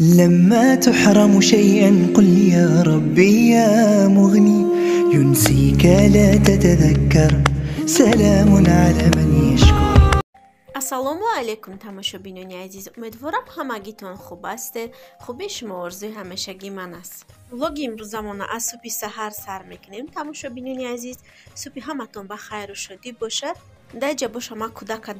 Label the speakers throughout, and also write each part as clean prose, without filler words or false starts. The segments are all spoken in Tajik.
Speaker 1: لما تحرم شيئا قل يا ربي يا مغني ينسيك لا تتذكر سلام على من يشكر.
Speaker 2: Ассалому алайкум, тамошобинони азиз. Умедворам, ҳамагитон хуб ҳастед. Хуби шумо орзуи ҳамешагии ман аст. Влоги имрӯзамона аз субҳи саҳар сар мекунем, тамошобинони азиз. Субҳи ҳаматон ба хайру шодӣ бошад. Даҷа боша ман кӯдака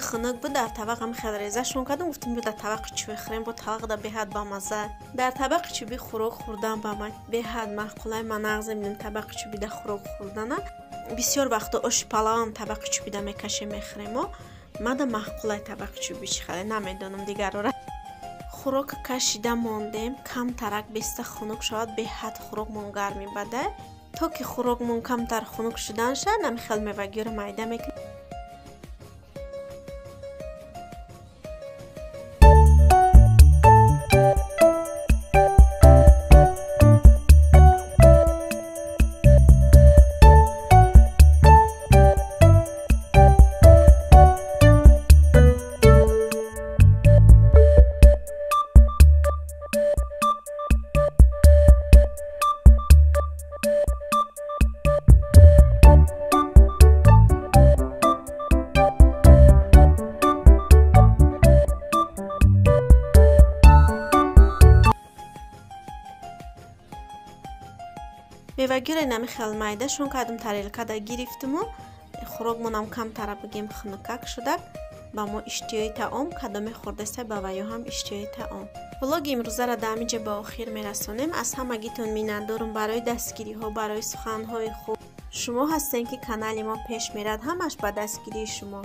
Speaker 2: хунук буд, дар табақам хел резашон кардам. Гуфтам, дар табақи чӯбӣ хӯрем, бо табақда беҳад бамазза. Дар табақи чӯбӣ хӯрок хӯрдан ба ман беҳад маъқулай. Ман нағз мебинам табақи чӯбида хӯрок хӯрдана. Бисёр вақто оши палавам табақи чӯбида мекашем, мехӯремо. Мада маъқулай табақи чӯбӣ, чӣ хеле намедонам дигарора. Хӯрока кашида мондем, камтарак беста хунук шавад, беҳад хӯрокмон гарм мебада. То ки хӯрокмон камтар хунук шудан шавад, нами хел мевагиёро майда мекунем. Мевагиро нами хел майдашон кардам, тарелкада гирифтиму хӯрокмонам камтара бигем хунукак шудак. Ба мо иштиҳои таом, кадоме хӯрдаста ба ваё ҳам иштиҳои таом. Влоги имрӯзаро дар ҳаминҷа ба охир мерасонем. Аз ҳамагитон миннатдорум барои дастгириҳо, барои суханҳои хуб. Шумо ҳастем, ки канали мо пеш мерад, ҳамаш ба дастгирии шумо.